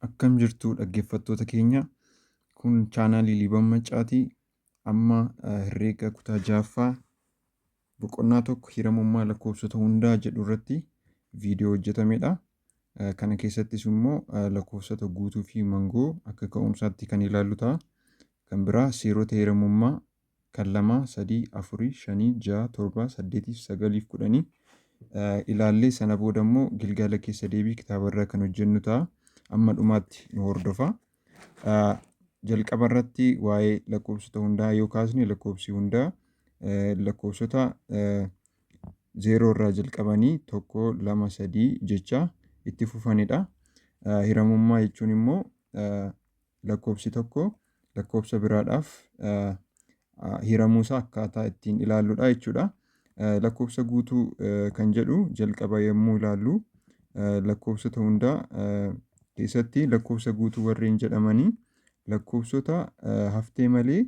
Akkam jirtu dhaggeeffattoota keenya? Kun chaanaalii Liiban Maccaatii. Amma herreega kutaa ja'affaa boqonnaa 1 hiramummaa lakkoofsota hundaa jedhu irratti viidiyoo hojjetamedha. Kana keessattis immoo lakkoofsota guutuu fi mangoo akka ka'umsaatti kan ilaallu ta'a. Kan biraa seerota hiramummaa kan 2, 3, 4, 5, 6, 7, 8, 9 fi 10 ilaallee sana booda immoo gilgaala keessa deebii kitaaba irraa kan hojjennu ta'a. Amma dhumaatti nu hordofa. Jalqaba irratti waa'ee lakkoofsota hundaa yoo kaasne, lakkoofsi hundaa lakkoofsota 0 irraa jalqabanii 1, 2, 3 jecha itti fufanidha. Hiramummaa jechuun immoo lakkoofsi tokko lakkoofsa biraadhaaf hiramuusaa akkaataa ittiin ilaalludha jechuudha. Lakkoofsa guutuu kan jedhu jalqaba yommuu ilaallu, lakkoofsota hundaa keessatti lakkoofsa guutuu warreen jedhamanii lakkoofsota haftee malee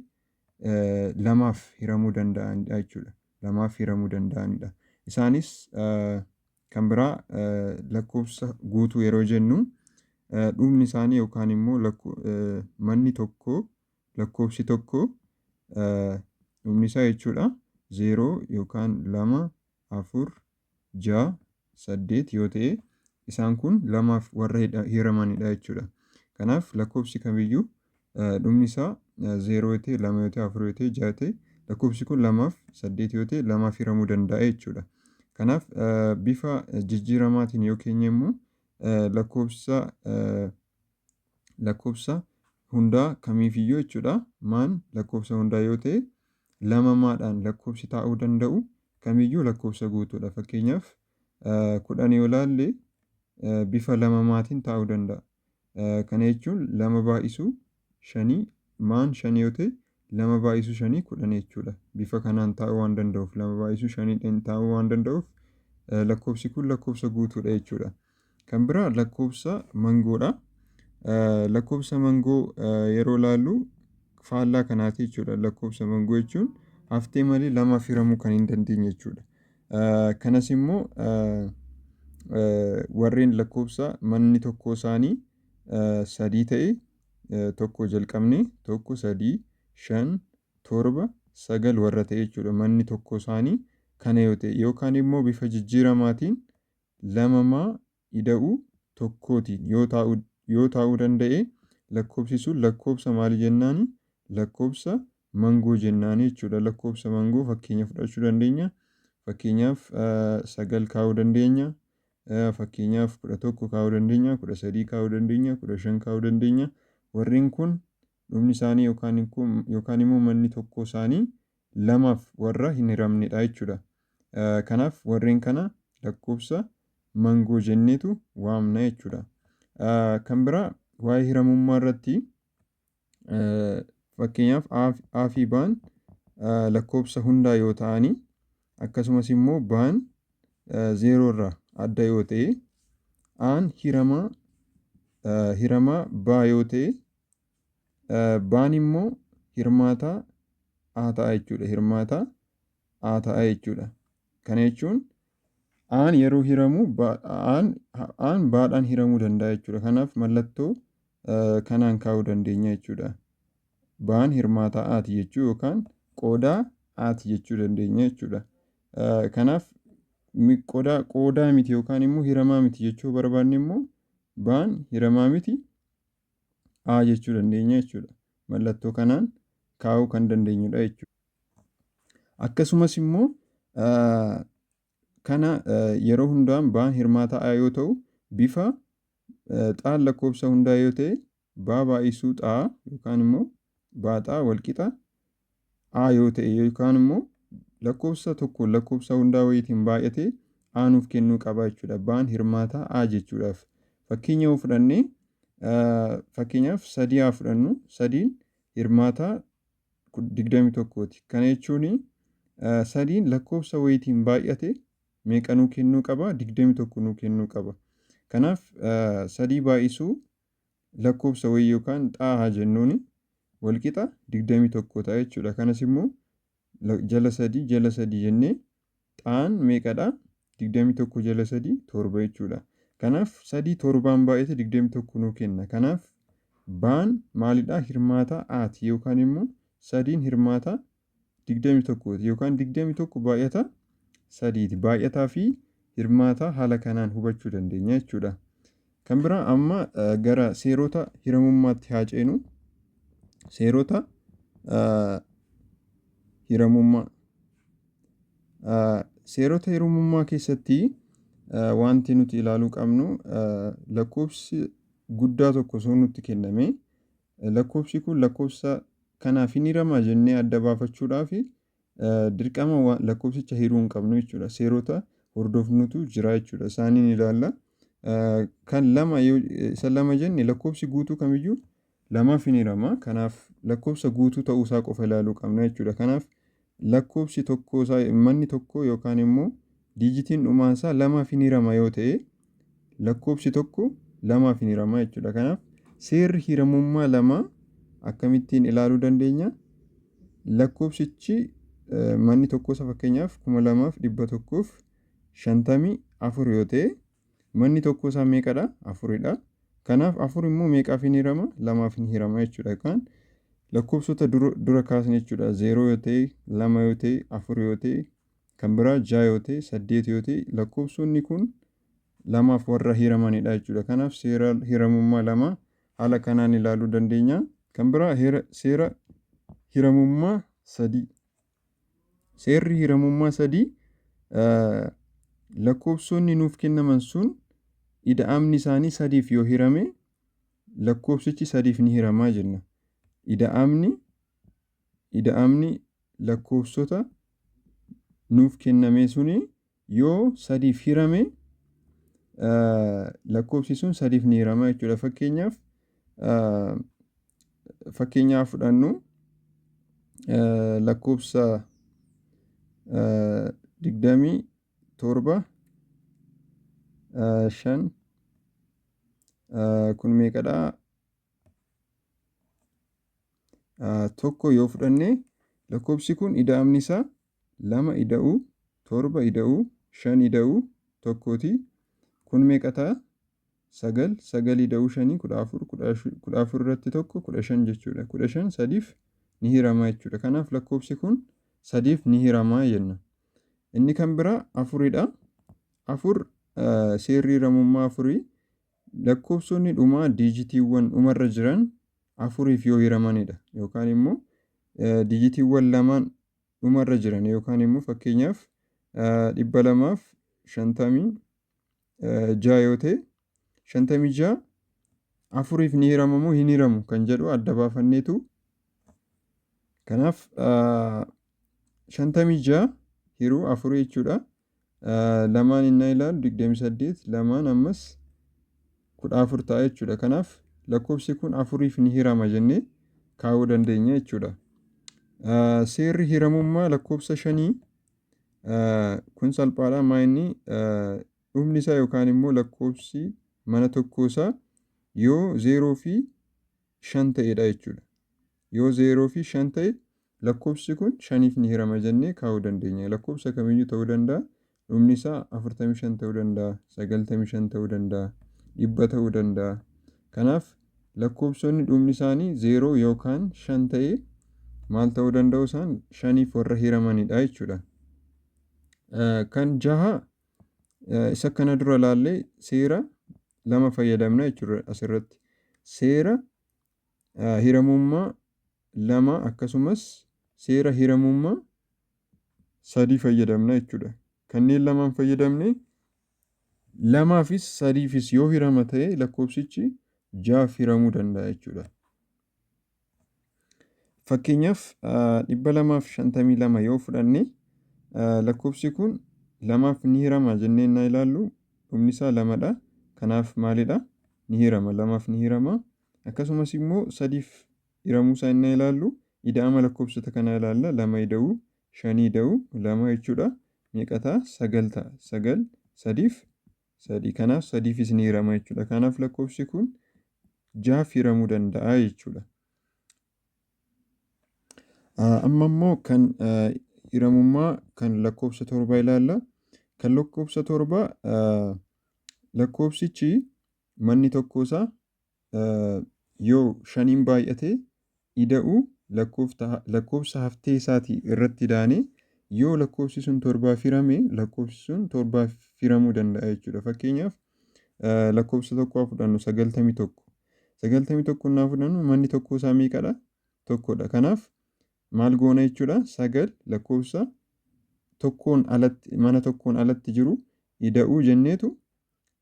lamaaf hiramuu danda'anidha jechuudha. Lamaaf hiramuu danda'anidha. Isaanis kan biraa lakkoofsa guutuu yeroo jennu dhumni isaanii yookaan immoo manni tokko, lakkoofsi tokko dhumni isaa jechuudha, 0 yookaan 2, 4, 6, 8 yoo ta'e, isaan kun lamaaf warra hiramanidha jechuudha. Kanaaf lakkoofsi kamiyyuu dhumni isaa 0 yoo ta'e, 2 yoo ta'e, 4 yoo ta'e, 6 yoo ta'e, lakkoofsi kun lamaaf 8 yoo ta'e lamaaf hiramuu danda'a jechuudha. Kanaaf bifa jijjiiramaatiin yoo keenye immoo lakkoofsa hundaa kamiifiyyuu jechuudha. Maan lakkoofsa hundaa yoo ta'e, lama maadhaan lakkoofsi taa'uu danda'u kamiyyuu lakkoofsa guutuudha. Fakkeenyaaf 10 yoo ilaalle bifa lama maatiin taa'uu danda'a. Kana jechuun lama baay'isuu shanii, maan shan yoo ta'e, lama baay'isuu shanii 10 jechuudha. Bifa kanaan taa'uu waan danda'uuf, lama baay'isuu shaniidhaan taa'uu waan danda'uuf, lakkoofsi kun lakkoofsa guutuudha jechuudha. Kan biraa lakkoofsa mangoodha. Lakkoofsa mangoo yeroo ilaallu faallaa kanaati jechuudha. Lakkoofsa mangoo jechuun haftee malee lamaaf hiramuu kan hin dandeenye jechuudha. Kanas immoo warreen lakkoofsa manni tokkoo isaanii sadii ta'e, tokko jalqabne, 1, 3, 5, 7, 9 warra ta'e jechuudha. Manni tokko isaanii kana yoo ta'e yookaan immoo bifa jijjiiramaatiin lama maa ida'uu tokkootiin yoo taa'uu danda'e, lakkoofsi sun lakkoofsa maali jennaani? Lakkoofsa mangoo jennaani jechuudha. Lakkoofsa mangoo fakkeenya fudhachuu dandeenya. Fakkeenyaaf 9 kaa'uu dandeenya. Fakkeenyaaf 11 kaa'uu dandeenya. 13 kaa'uu dandeenya. 15 kaa'uu dandeenya. Warreen kun dhumni isaanii yookaan immoo manni tokko isaanii lamaaf warra hin hiramnedha jechuudha. Kanaaf warreen kana lakkoofsa mangoo jenneetu waamna jechuudha. Kan biraa waa'ee hiramummaa irratti, fakkeenyaaf A fi B'n lakkoofsa hundaa yoo ta'anii, akkasumas immoo B'n 0 irraa adda yoo ta'e, A'n hiramaa B yoo ta'e, B'n immoo hirmaataa A ta'a jechuudha. Hirmaataa A ta'a jechuudha. Kana jechuun A'n yeroo hiramu A'n B'dhaan hiramuu danda'a jechuudha. Kanaaf mallattoo kanaan kaa'uu dandeenya jechuudha. B'n hirmaataa A'ti jechuu yookaan qoodaa A'ti jechuu dandeenya jechuudha. Kanaaf qoodaa miti yookaan immoo hiramaa miti jechuu barbaanne immoo B'n hiramaa miti A jechuu dandeenya jechuudha. Mallattoo kanaan kaa'uu kan dandeenyudha jechuudha. Akkasumas immoo kana yeroo hundaan B'n hirmaataa A yoo ta'u, bifa xaan lakkoofsa hundaa yoo ta'e, baa baay'isuu xaa yookaan immoo baaxaa walqixa A yoo ta'e, yookaan immoo lakkoofsa tokko lakkoofsa hundaa wayiitiin baay'atee A nuuf kennuu qaba jechuudha. Baan hirmaataa A jechuudhaaf. Fakkeenya yoo fudhanne, fakkeenyaaf sadii haa fudhannu, sadiin hirmaataa 21ti. Kana jechuun sadiin lakkoofsa wayiitiin baay'ate meeqa nuu kennuu qaba? 21 nuu kennuu qaba. Kanaaf sadii baay'isuu lakkoofsa wayii yookaan xaa haa jennuuni walqixa 21 ta'a jechuudha. Kanas immoo jala sadii jala sadii jennee xaan meeqadha? 21 jala sadii 7 jechuudha. Kanaaf 3 7n baay'ate 21 nuu kenna. Kanaaf baan maalidha? Hirmaata aati yookaan immoo 3n hirmaata 21ti yookaan 21 baay'ata 3ti. Baay'ataa fi hirmaata haala kanaan hubachuu dandeenya jechuudha. Kan biraa amma gara seerota hiramummaatti haa ceenu. Seerota hiramummaa. Seerota hiramummaa keessatti wanti nuti ilaaluu qabnu, lakkoofsi guddaa tokko osoo nutti kenname, lakkoofsi kun lakkoofsa kanaaf hin hiramaa jennee adda baafachuudhaaf dirqama lakkoofsicha hiruu hin qabnu jechuudha. Seerota hordofnutu jira jechuudha. Isaaniin ilaalla. Kan lama yoo isa lama jenne, lakkoofsi guutuu kamiyyuu lamaaf hin hirama. Kanaaf lakkoofsa guutuu ta'uusaa qofa ilaaluu qabna jechuudha. Kanaaf lakkoofsi tokko isaa, manni tokko yookaan immoo diijitiin dhumaasaa lamaaf hin hirama yoo ta'e, lakkoofsi tokko lamaaf hin hirama jechuudha. Kanaaf seerri hiramummaa lama akkamittiin ilaaluu dandeenya? Lakkoofsichi manni tokko isa fakkeenyaaf 2154 yoo ta'e, manni tokko isaa meeqadha? Afuridha. Kanaaf afur immoo meeqaaf hin hirama? Lamaaf hin hirama jechuudha. Yookaan lakkoofsota dura kaasne jechuudha. Zeeroo yoo ta'e, lama yoo ta'e, afur yoo ta'e, kan biraa ja'a yoo ta'e, saddeet yoo ta'e, lakkoofsonni kun lamaaf warra hiramanidha jechuudha. Kanaaf seera hiramummaa lama haala kanaan ilaaluu dandeenya. Kan biraa seera hiramummaa sadii. Seerri hiramummaa sadii, lakkoofsonni nuuf kennaman sun ida'amni isaanii sadiif yoo hirame, lakkoofsichi sadiif ni hiramaa jenna. Ida'amni lakkoofsota nuuf kenname suni yoo sadiif hirame, lakkoofsi sun sadiif ni hirama jechuudha. Fakkeenyaaf fudhannu, lakkoofsa 27 5 kun meeqadha? Tokko yoo fudhanne, lakkoofsi kun ida'amni isaa lama ida'uu torba ida'uu shan ida'uu tokkooti. Kun meeqa ta'a? Sagal, sagal ida'uu shanii 14, 14 irratti tokko 15 jechuudha. 15 sadiif ni hiramaa jechuudha. Kanaaf lakkoofsi kun sadiif ni hiramaa jenna. Inni kan biraa afuridha. Afur, seerri hiramummaa afurii, lakkoofsonni dhumaa diijitiiwwan dhumarra jiran afuriif yoo hiramanidha. Yookaan immoo diijitiiwwan lamaan dhumarra jiran, yookaan immoo fakkeenyaaf 256 yoo ta'e, 56 afuriif ni hirama moo hin hiramu kan jedhu adda baafanneetu. Kanaaf 56 hiruu afurii jechuudha. Lamaan inni ilaalu 28, lamaan ammas 14 ta'a jechuudha. Kanaaf lakkoofsi kun afuriif ni hirama jennee kaa'uu dandeenya jechuudha. Seerri hiramummaa lakkoofsa shanii kun salphaadha. Maa inni dhumni isaa yookaan immoo lakkoofsi mana tokkoo isaa yoo zeeroo fi shan ta'edha jechuudha. Yoo zeeroo fi shan ta'e, lakkoofsi kun shaniif ni hirama jennee kaa'uu dandeenya. Lakkoofsa kamiyyuu ta'uu danda'a. Dhumni isaa 45 ta'uu danda'a, 95 ta'uu danda'a, 100 ta'uu danda'a. Kanaaf lakkoofsonni dhumni isaanii zeeroo yookaan shan ta'e maal ta'uu danda'u? Isaan shaniif warra hiramanidha jechuudha. Kan jaha isa kana dura ilaallee seera lama fayyadamna jechuudha asirratti. Seera hiramummaa lama akkasumas seera hiramummaa sadii fayyadamna jechuudha. Kanneen lamaan fayyadamne, lamaafis sadiifis yoo hirama ta'e, lakkoofsichi jahaaf hiramuu danda'a jechuudha. Fakkeenyaaf 252 yoo fudhanne, lakkoofsi kun lamaaf ni hirama jennee na ilaallu, dhumni isaa lamadha. Kanaaf maalidha? Ni hirama. Lamaaf ni hirama. Akkasumas immoo sadiif hiramuu isaa inni ilaallu, ida'ama lakkoofsota kanaa ilaalla. Lama ida'uu shanii ida'uu lama jechuudha. Meeqa ta'a? Sagal ta'a. Sagal sadiif sadii. Kanaaf sadiifis ni hirama jechuudha. Kanaaf lakkoofsi kun jahaaf hiramuu danda'a jechuudha. Amma immoo kan hiramummaa kan lakkoofsa torbaa ilaalla. Kan lakkoofsa torbaa Lakkoofsichi manni tokkoosaa yoo shaniin baay'ate ida'uu lakkoofsa haftee isaatii irratti idaanee yoo lakkoofsi sun torbaaf hirame lakkoofsi sun torbaaf hiramuu danda'a jechuudha. Fakkeenyaaf, lakkoofsa tokko haa fudhannu, 91. 91 naa fudhannu, manni tokko isaa meeqadha? Tokkodha. Kanaaf maal goona jechuudha? Sagal lakkoofsa tokkoon alatti, mana tokkoon alatti jiru ida'uu jenneetu,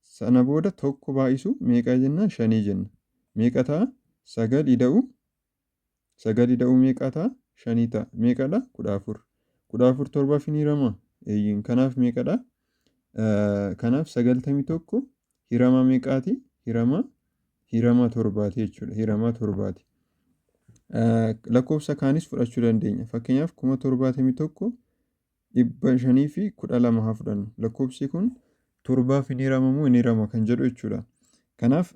sana booda tokko baay'isu meeqa jenna? Shanii jenna. Meeqa ta'a? Sagal ida'uu, sagal ida'uu meeqa ta'a? Shanii ta'a. Meeqadha? 14. 14 torbaaf hin hiramaa? Eeyyin. Kanaaf meeqadha? Kanaaf 91 hirama meeqaati? Hirama torbaati jechuudha. Hirama torbaati. Lakkoofsa kaanis fudhachuu dandeenya. Fakkeenyaaf, 71,512 haa fudhannu. Lakkoofsi kun torbaaf hin hiramamoo hin hirama kan jedhu jechuudha. Kanaaf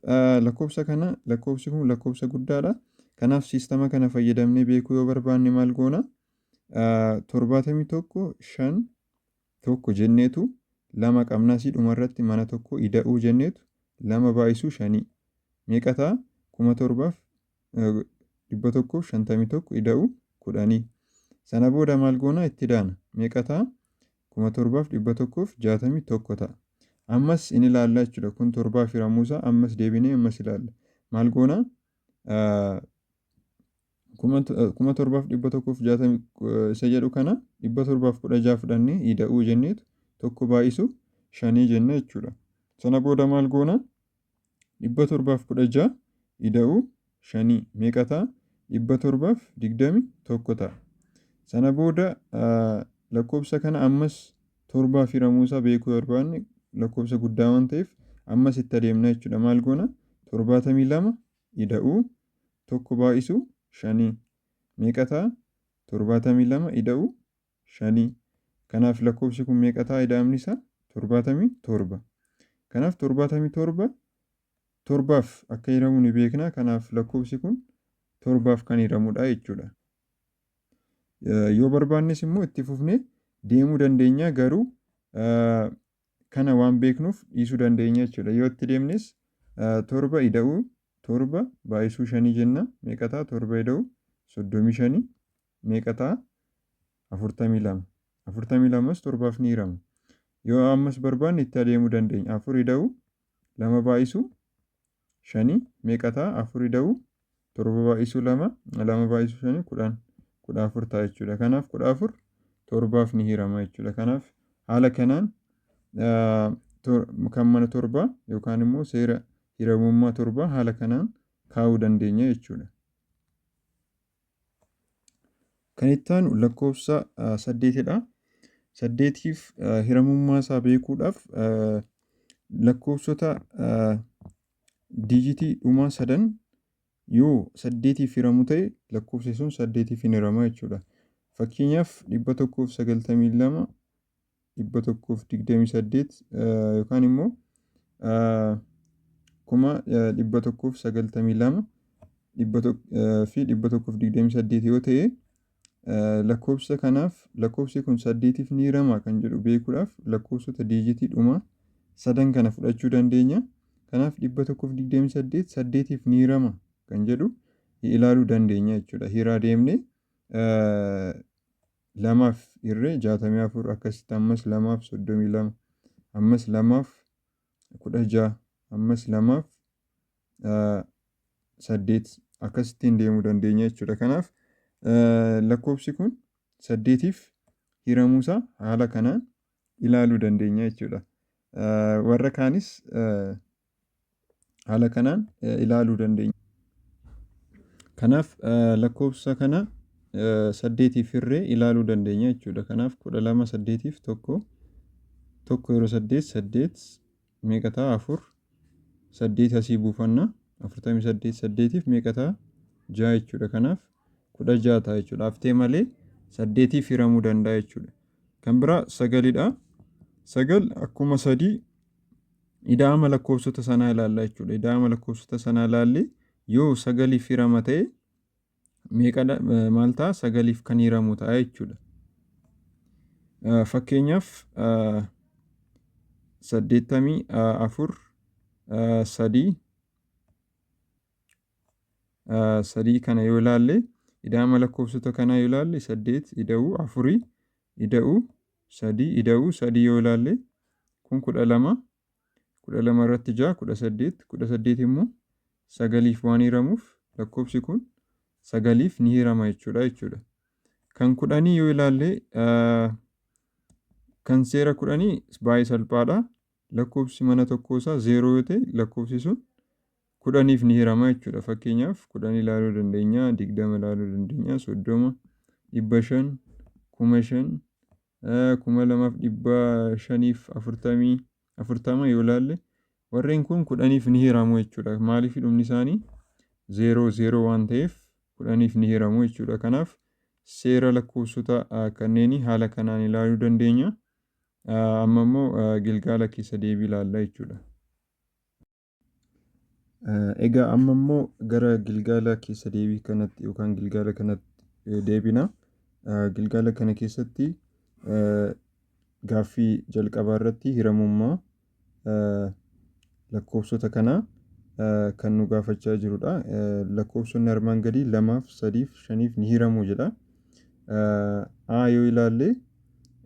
lakkoofsa kana, lakkoofsi kun lakkoofsa guddaadha. Kanaaf siistama kana fayyadamnee beekuu yoo barbaanne maal goona? 71 5 1 jenneetu, lama qabnasii dhumarratti mana tokko ida'uu jenneetu, lama baay'isuu shanii meeqa ta'a? 7,151 ida'uu 10. Sana booda maal goona? Itti daana. Meeqa ta'a? 7,161 ta'a. Ammas in ilaalla jechuudha. Kun torbaaf hiramuusaa ammas deebinee ammas ilaalla. Maal goona? 7,160 isa jedhu kana 716 fudhannee ida'uu jenneetu, tokko baay'isu shanii jenna jechuudha. Sana booda maal goona? 716 ida'uu shanii meeqa ta'a? 721 ta'a. Sana booda lakkoofsa kana ammas torbaaf hiramuusaa beekuu barbaanne, lakkoofsa guddaa waan ta'eef ammas itti adeemna jechuudha. Maal goona? 72 ida'uu tokko baay'isu shanii meeqa ta'a? 72 ida'uu shanii. Kanaaf lakkoofsi kun meeqa ta'a ida'amni isaa? 77. Kanaaf 77 torbaaf akka hiramu ni beekna. Kanaaf lakkoofsi kun torbaaf kan hiramudha jechuudha. Yoo barbaannes immoo itti fufnee deemuu dandeenya, garuu kana waan beeknuuf dhiisuu dandeenya jechuudha. Yoo itti deemnes torba ida'uu torba baay'isuu shanii jenna, meeqa ta'a? Torba ida'uu 35 meeqa ta'a? 42. 42s torbaaf ni hirama. Yoo ammas barbaanne itti adeemuu dandeenya. Afur ida'uu lama baay'isuu shanii meeqa ta'a? Afur ida'uu torba baay'isuu lama, lama baay'isuu shanii 10, 14 ta'a jechuudha. Kanaaf 14 torbaaf ni hirama jechuudha. Kanaaf haala kanaan kan mana torbaa yookaan immoo seera hiramummaa torbaa haala kanaan kaa'uu dandeenya jechuudha. Kan itti aanu lakkoofsa saddeetidha. Saddeetiif hiramummaa isaa beekuudhaaf lakkoofsota diijitii dhumaa sadan yoo saddeetiif hiramu ta'e, lakkoofsi sun saddeetiif hin hirama jechuudha. Fakkeenyaaf, 192, 128 yookaan immoo 192,000 fi 128 yoo ta'e, lakkoofsa kanaaf lakkoofsi kun saddeetiif ni hirama kan jedhu beekuudhaaf lakkoofsota diijitii dhumaa sadan kana fudhachuu dandeenya. Kanaaf 128 saddeetiif ni hirama kan jedhu ilaaluu dandeenya jechuudha. Hiraa deemnee lamaaf hirree 64, akkasitti ammas lamaaf 32, ammas lamaaf 16, ammas lamaaf saddeet, akkasittiin deemuu dandeenya jechuudha. Kanaaf lakkoofsi kun saddeetiif hiramuusaa haala kanaan ilaaluu dandeenya jechuudha. Warra kaanis haala kanaan ilaaluu dandeenya. Kanaaf lakkoofsa kana saddeetiif hirree ilaaluu dandeenya jechuudha. Kanaaf 12 saddeetiif tokko, tokko yeroo saddeet saddeet, meeqa ta'a? Afur, saddeet asii buufanna, 48 saddeetiif meeqa ta'a? Ja'a jechuudha. Kanaaf 16 ta'a jechuudha. Haftee malee saddeetiif hiramuu danda'a jechuudha. Kan biraa sagalidha. Sagal akkuma sadii ida'ama lakkoofsota sanaa ilaalla jechuudha. Ida'ama lakkoofsota sanaa ilaallee yoo sagaliif hirama ta'e meeqadha, maal ta'a? Sagaliif kan hiramu ta'a jechuudha. Fakkeenyaaf, 84 3 3 kana yoo ilaalle, ida'ama lakkoofsota kanaa yoo ilaalle, 8 ida'uu 4 ida'uu 3 ida'uu 3 yoo ilaalle, kun 12, 12 irratti 6 18, 18 immoo 9f waan hiramuuf lakkoofsi kun 9f ni hirama jechuudha. Kan 10 yoo ilaalle, kan seera 10 baay'ee salphaadha. Lakkoofsi mana tokkoo isaa 0 yoo ta'e, lakkoofsi sun 10f ni hirama jechuudha. Fakkeenyaaf 10 ilaaluu dandeenya, 20 ilaaluu dandeenya, 30, 500, 5000, 2540 yoo ilaalle, warreen kun 10f ni hiramu jechuudha. Maaliif? Dhumni isaanii 0 0 waan ta'eef 10f ni hiramu jechuudha. Kanaaf seera lakkoofsota kanneenii haala kanaan ilaaluu dandeenya. Amma immoo gilgaala keessa deebii ilaalla jechuudha. Egaa amma immoo gara gilgaala keessa deebii kanatti yookaan gilgaala kanatti deebina. Gilgaala kana keessatti gaaffii jalqabaa irratti hiramummaa lakkoofsota kanaa kan nu gaafachaa jirudha. Lakkoofsonni armaan gadii lamaaf, sadiif, shaniif ni hiramu jedha. A yoo ilaalle,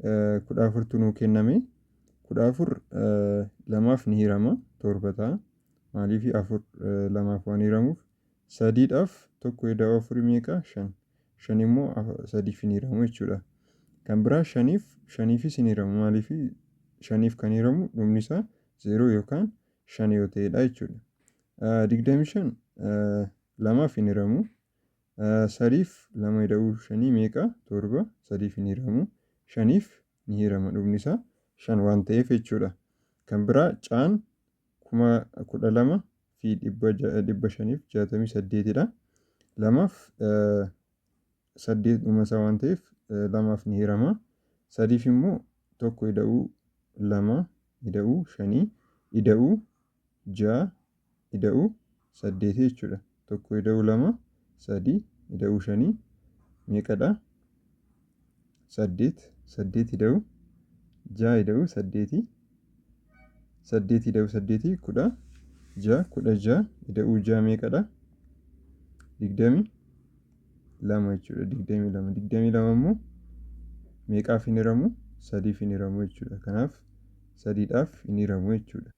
14tu nuu kenname. 14 lamaaf ni hirama, 7 ta'a. Maaliif? Afur lamaaf waan hiramuuf. Sadiidhaaf tokko ida'uu afurii meeqa? Shan. Shan immoo sadiif hin hiramu jechuudha. Kan biraa shaniif, shaniifis hin hiramu. Maaliif? Shaniif kan hiramu dhumni isaa 0 yookaan 5 yoo ta'edha jechuudha. 25 lamaaf hin hiramu. Sadiif lama ida'uu shanii meeqa? 7. Sadiif hin hiramu. Shaniif ni hirama, dhumni isaa 5 waan ta'eef jechuudha. Kan biraa caan 12,568dha. Lamaaf 8 dhuma isaa waan ta'eef lamaaf ni hirama. Sadiif immoo tokko ida'uu lama ida'uu shanii ida'uu ja'a ida'uu saddeeti jechuudha. Tokko ida'uu lama sadii ida'uu shanii meeqadha? 8. 8 ida'uu 6 ida'uu 8, 8 ida'uu 8 16, 16 ida'uu 6 meeqadha? 22 jechuudha. 22, 22 immoo meeqaaf hin hiramu? Sadiif hin hiramu jechuudha. Kanaaf sadiidhaaf hin hiramu jechuudha.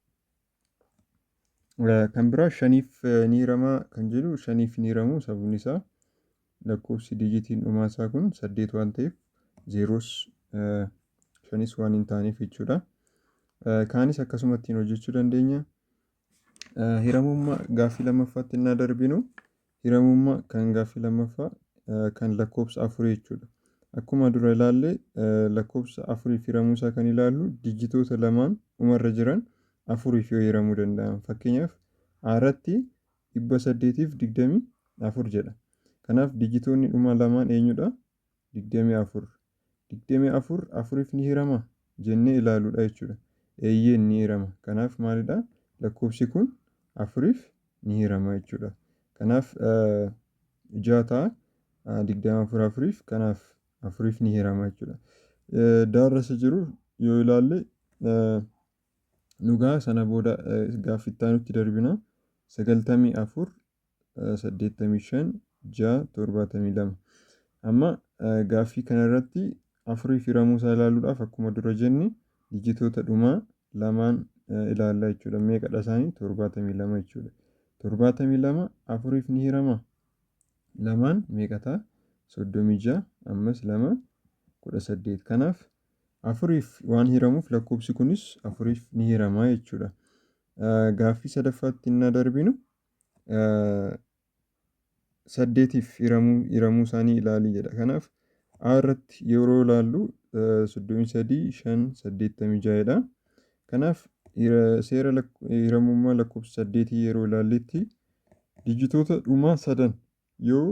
Kan biraa shaniif ni hirama kan jedhu, shaniif hin hiramu. Sababni isaa lakkoofsi diijitiin dhumaa isaa kun 8 waan ta'eef, zeeroos shanis waan hin taaneef jechuudha. Kaanis akkasuma ittiin hojjechuu dandeenya. Hiramummaa gaaffii lammaffaatti innaa darbinu, hiramummaa kan gaaffii lammaffaa kan lakkoofsa afurii jechuudha. Akkuma dura ilaalle, lakkoofsa afuriif hiramuu isaa kan ilaallu dijitoota lamaan dhumarra jiran afuriif yoo hiramuu danda'an. Fakkeenyaaf A irratti 824 jedha. Kanaaf dijitoonni dhuma lamaan eenyudha? 24. 24 afuriif ni hirama jennee ilaaluudha jechuudha. Eeyyeen, ni hirama. Kanaaf maalidha? Lakkoofsi kun afuriif ni hirama jechuudha. Kanaaf 6 ta'a. 24 afuriif, kanaaf afuriif ni hirama jechuudha. Daarra isa jiru yoo ilaalle dhugaa, sana booda gaaffii itti aanutti darbina. 94, 85, 6, 72. Amma gaaffii kanarratti afuriif hiramuu isaa ilaaluudhaaf, akkuma dura jenne, dijitoota dhumaa lamaan ilaalla jechuudha. Meeqadha isaanii? 72 jechuudha. 72 afuriif ni hirama. Lamaan meeqa ta'a? 36, ammas lama 18. Kanaaf afuriif waan hiramuuf lakkoofsi kunis afuriif ni hirama jechuudha. Gaaffii sadaffaatti innaa darbinu, saddeetiif hiramuu isaanii ilaalii jedha. Kanaaf A irratti yeroo ilaallu 33, 5, 86dha. Kanaaf seera hiramummaa lakkoofsa saddeetii yeroo ilaalletti, dijitoota dhumaa sadan yoo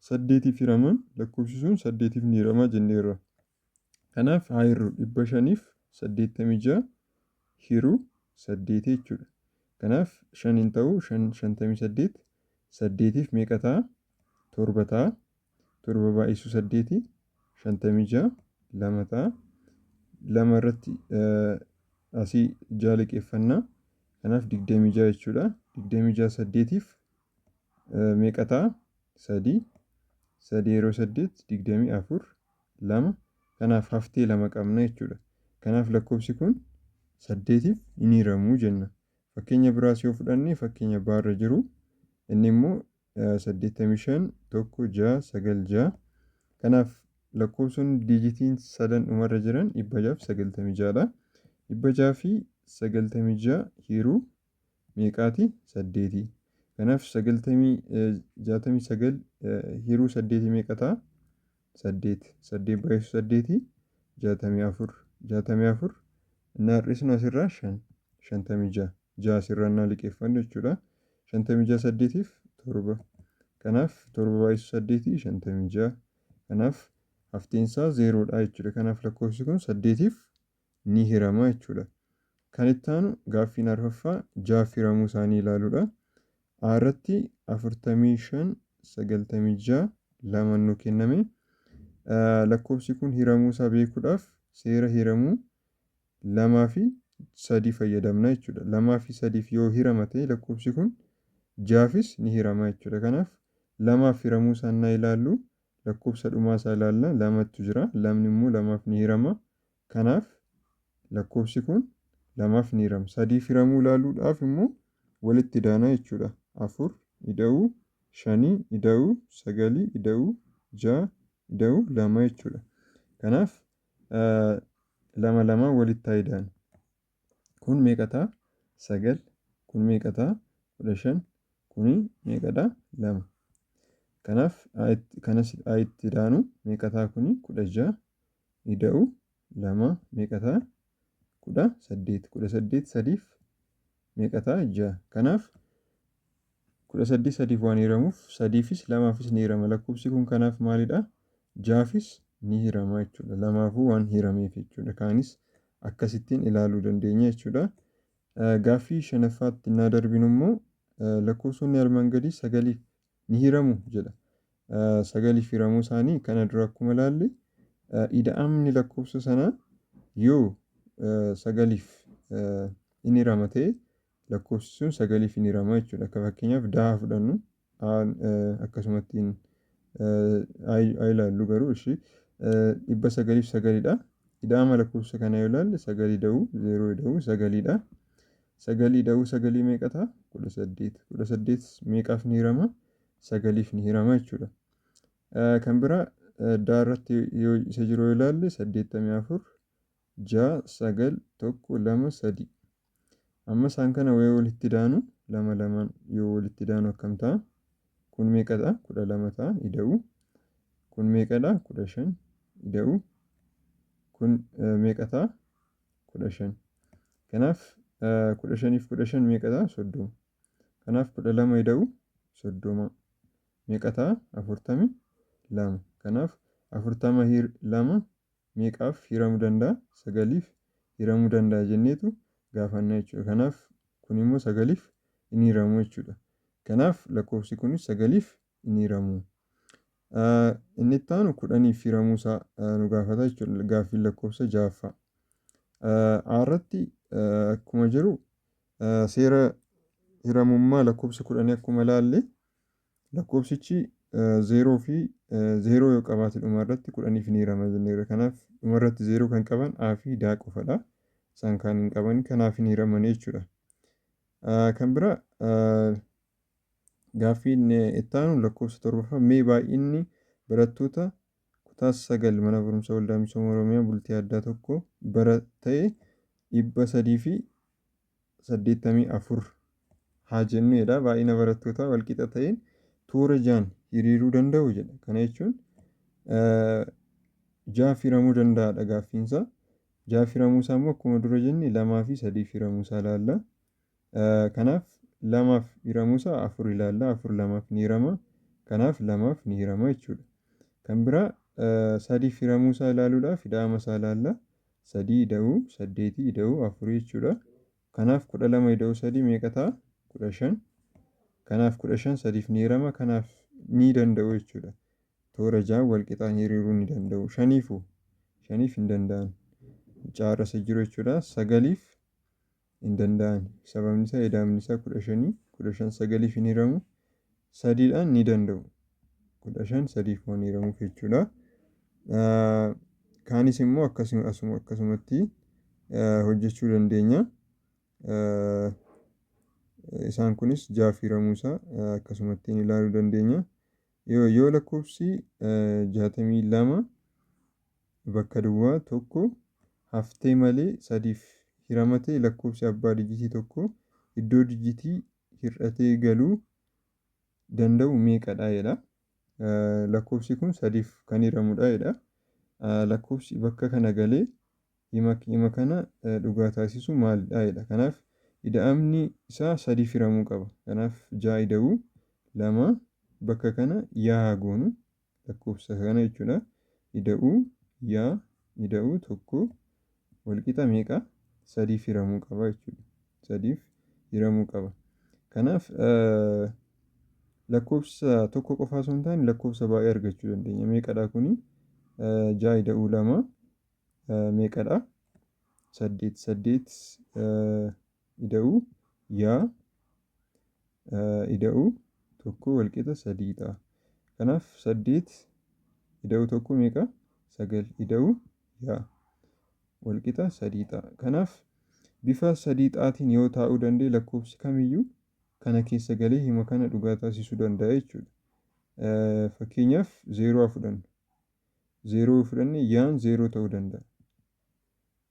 saddeetiif hiraman lakkoofsi sun saddeetiif ni hirama jenneerra. Kanaaf haa hirru, 586 hiruu saddeetii jechuudha. Kanaaf shan hin ta'u, shan 58, saddeetiif meeqa ta'a? 7 ta'a. 7 baay'isuu saddeeti 56, lama ta'a. Lama irratti Asii 6 liqeeffannaa. Kanaaf 26 jechuudha. 26 8f meeqa ta'a? 3. 3 yeroo 8 24 2. Kanaaf haftee 2 qabna jechuudha. Kanaaf lakkoofsi kun 8f hin hiramuu jenna. Fakkeenya biraas yoo fudhanne fakkeenya baarra jiru inni immoo 85 1 6 9 6. Kanaaf lakkoofsonni diijitiin sadan dhumarra jiran 696 dha. 696 hiruu meeqaati? 8. Kanaaf 69 hiruu 8 meeqa ta'a? 8. 8 baay'isu 8 64. 64 innaa hir'isnu asirraa 5. 56. 6 asirraa innaa liqeeffannu jechuudha. 56 8f 7. Kanaaf 7 baay'isu 8 56. Kanaaf hafteen isaa 0 dha jechuudha. Kanaaf lakkoofsi kun 8f ni hirama jechuudha. Kan itti aanu gaaffiin arfaffaa 6f hiramuu isaanii ilaaluudha. A irratti 45 96 2 nu kenname. Lakkoofsi kun hiramuu isaa beekuudhaaf seera hiramuu 2 fi 3 fayyadamna jechuudha. 2 fi 3f yoo hirama ta'e lakkoofsi kun 6fis ni hirama jechuudha. Kanaaf 2f hiramuu isaa innaa ilaallu lakkoofsa dhumaa isaa ilaalla. 2tu jira. 2 immoo 2f ni hirama. Kanaaf lakkoofsi kun 2f ni hirama. 3f hiramuu ilaaluudhaaf immoo walitti idaana jechuudha. 4 ida'uu 5 ida'uu 9 ida'uu 6 ida'uu 2 jechuudha. Kanaaf 2 2 walitti haa idaanu. Kun meeqa ta'a? 9. Kun meeqa ta'a? 15. Kuni meeqadha? 2. Kanaaf kanas haa itti idaanu meeqa ta'a kuni? 16 ida'uu 2 meeqa ta'a? 18. 18 sadiif meeqa ta'a? 6. Kanaaf 18 sadiif waan hiramuuf sadiifis lamaafis ni hirama. Lakkoofsi kun kanaaf maalidha? Jaafis ni hirama jechuudha. Lamaafuu waan hirameef jechuudha. Kaanis akkasittiin ilaaluu dandeenya jechuudha. Gaaffii shanaffaatti innaa darbinu immoo lakkoofsonni armaan gadii sagaliif ni hiramu jedha. Sagaliif hiramuu isaanii kana dura akkuma ilaalle ida'amni lakkoofsa sanaa yoo sagaliif in hirama ta'e lakkoofsi sun sagaliif in hirama jechuudha. Akka fakkeenyaaf daa fudhannu akkasumatti haa ilaallu garuu ishii 909dha. Ida'ama lakkoofsa kanaa yoo ilaalle 9 ida'uu 0 ida'uu 9dha. 9 ida'uu 9 meeqa ta'a? 18. 18 meeqaaf ni hirama? 9f ni hirama jechuudha. Kan biraa daa irratti yoo isa jiru yoo ilaalle 84 6 9 1 2 3. Amma isaan kana yoo walitti daanu lama lamaan yoo walitti daanu akkam ta'a? Kun meeqa ta'a? 12 ta'a ida'uu. Kun meeqadha? 15 ida'uu. Kun meeqa ta'a? 15. Kanaaf 15 fi 15 meeqa ta'a? 30. Kanaaf 12 ida'uu 30 meeqa ta'a? 42. Kanaaf 42 meeqaaf hiramuu danda'a? 9f hiramuu danda'a jenneetu gaafanna jechuudha. Kanaaf kun immoo 9f hin hiramu jechuudha. Kanaaf lakkoofsi kunis 9f hin hiramu. Inni itti aanu 10f hiramuu isaa nu gaafata jechuudha. Gaaffiin lakkoofsa ja'affaa. A irratti akkuma jiru seera hiramummaa lakkoofsa 10 akkuma ilaalle lakkoofsichi 0 fi 0 yoo qabaate dhuma irratti 10f ni hirama jenneerra. Kanaaf dhuma irratti 0 kan qaban A fi D qofadha. Isaan kaan hin qaban kanaaf hin hiraman jechuudha. Kan biraa gaaffiin itti aanu lakkoofsa torbaffaa mee baay'inni barattoota kutaa 9 mana barumsaa Waldaa Misooma Oromiyaa bultii addaa tokko bara ta'e 384 haa jennu jedha. Baay'ina barattootaa walqixa ta'een toora jaan hiriiruu danda'u jedha. Kana jechuun jaaf hiramuu danda'aadha gaaffiinsaa. Jaaf hiramuu isaa immoo akkuma dura jenne 2 fi 3 hiramuu isaa ilaalla. Kanaaf 2f hiramuu isaa 4 ilaalla. 4 2f ni hirama. Kanaaf 2f ni hirama jechuudha. Kan biraa 3f hiramuu isaa ilaaluudhaaf ida'ama isaa ilaalla. 3 ida'uu 8 ida'uu 4 jechuudha. Kanaaf 12 ida'uu 3 meeqa ta'a? 15. Kanaaf 15 3f ni hirama. Kanaaf ni danda'u jechuudha. Toora 6 wal qixaan hiriiruu ni danda'u. Shaniifuu? Shaniif hin danda'an. Caarra isa jiru jechuudha. Sagaliif Hin danda'an. Sababni isaa ida'amni isaa 15, 15 sagaliif hin hiramu. Sadiidhaan ni danda'u. 15 sadiif waan hiramuuf jechuudha. Kaanis immoo akkasumatti hojjechuu dandeenya. Isaan kunis jaaf hiramuu isaa akkasumatti ilaaluu dandeenya. Yoo lakkoofsi 62 bakka duwwaa tokko haftee malee sadiif hirama ta'e, lakkoofsi abbaa dijitii tokko iddoo dijitii hir'atee galuu danda'u meeqadha jedha. Lakkoofsi kun sadiif kan hiramudha jedha. Lakkoofsi bakka kana galee hima kana dhugaa taasisu maalidha jedha. Kanaaf ida'amni isaa sadiif hiramuu qaba. Kanaaf ja'a ida'uu lama, bakka kana yaa goonu, lakkoofsa kana jechuudha. Ida'uu yaa ida'uu tokko walqixa meeqa? Sadiif hiramuu qaba jechuudha. Sadiif hiramuu qaba. Kanaaf lakkoofsa tokko qofaa osoo hin taane lakkoofsa baay'ee argachuu dandeenya. Meeqadha kuni? Ja'a ida'uu lama meeqadha? Saddeet. Saddeet ida'uu yaa ida'uu tokko walqixa sadii ta'a. Kanaaf saddeet ida'uu tokko meeqa? Sagal ida'uu yaa walqixa sadii ta'a. Kanaaf bifa sadii xaatiin yoo taa'uu danda'e, lakkoofsi kamiyyuu kana keessa galee hima kana dhugaa taasisuu danda'a jechuudha. Fakkeenyaaf zeeroo haa fudhannu. Zeeroo yoo fudhanne, yaan zeeroo ta'uu danda'a.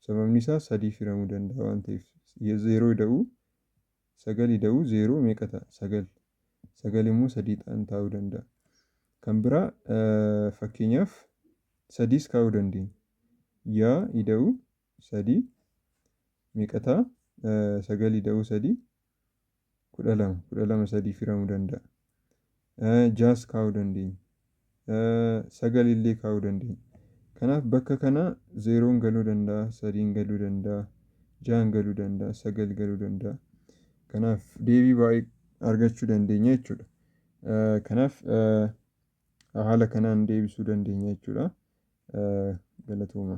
Sababni isaa sadiif hiramuu danda'a waan ta'eef. Zeeroo ida'uu sagal ida'uu zeeroo meeqa ta'a? Sagal. Sagal immoo sadii ta'an taa'uu danda'a. Kan biraa fakkeenyaaf sadiis kaa'uu dandeenya. Yaa ida'uu sadii meeqa ta'a? Sagal ida'uu sadii 12. 12 sadiif hiramuu danda'a. Jaas kaa'uu dandeenya. Sagal illee kaa'uu dandeenya. Kanaaf bakka kana zeeroon galuu danda'a, sadiin galuu danda'a, ja'an galuu danda'a, sagal galuu danda'a. Kanaaf deebii baay'ee argachuu dandeenya jechuudha. Kanaaf haala kanaan deebisuu dandeenya jechuudha. Galatooma.